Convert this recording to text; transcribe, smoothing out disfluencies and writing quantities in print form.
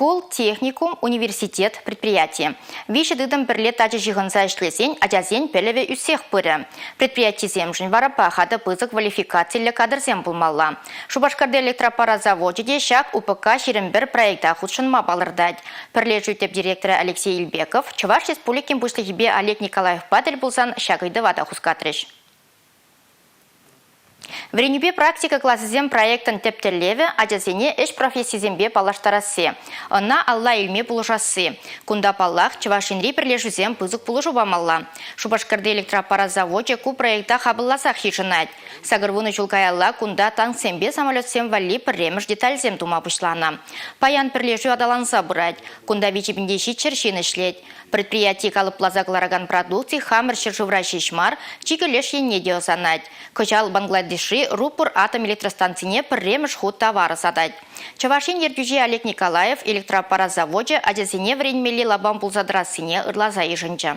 Шкул, техникум, университет, предприяти. Виҫӗ тытӑм пӗрле тачӑ ҫыхӑнса ӗҫлесен ачасен пӗлӗвӗ ӳссех пырӗ. Предприятисемшӗн вара паха та пысӑк квалификациллӗ кадрсем пулмалла. Шупашкарти электроаппарат завочӗ те ҫак УПК-21 проекта хутшӑнма палӑртать. Пӗрлешӳ тӗп директорӗ Алексей Ильбеков Чӑваш Республикин Пуҫлӑхӗпе Олег Николаевпа тӗл пулсан ҫак ыйтӑва та хускатрӗҫ. Вӗренӳпе практика класӗсем проектӑн тӗп тӗллевӗ – ачасене ӗҫ профессисемпе паллаштарасси, ӑна алла илме пулӑшасси. Кунта, паллах, Чӑваш Енри пӗрлешӳсем пысӑк пулӑшу памалла. Шупашкарти электроаппарат завочӗ ку проекта хапӑлласах йышӑнать. 80 ҫул каялла кунта танксемпе самолетсем валли пӗрремӗш детальсем тума пуҫланӑ. Паян пӗрлешӳ аталанса пырать. Кунта виҫӗ 700 ҫын ӗҫлет. Предприяти калӑпласа кӑларакан продукци хамӑр ҫӗршывра ҫеҫ мар, чикӗ леш енне те ӑсанать. Кӑҫал Бангладешри Руппур атом электростанцине пӗрремӗш хут тавар ӑсатать. Чӑваш Ен ертӳҫи Олег Николаев электроаппарат завочӗ ачасене вӗренмелли лапам пулса тӑрассине ырласа йышӑнчӗ.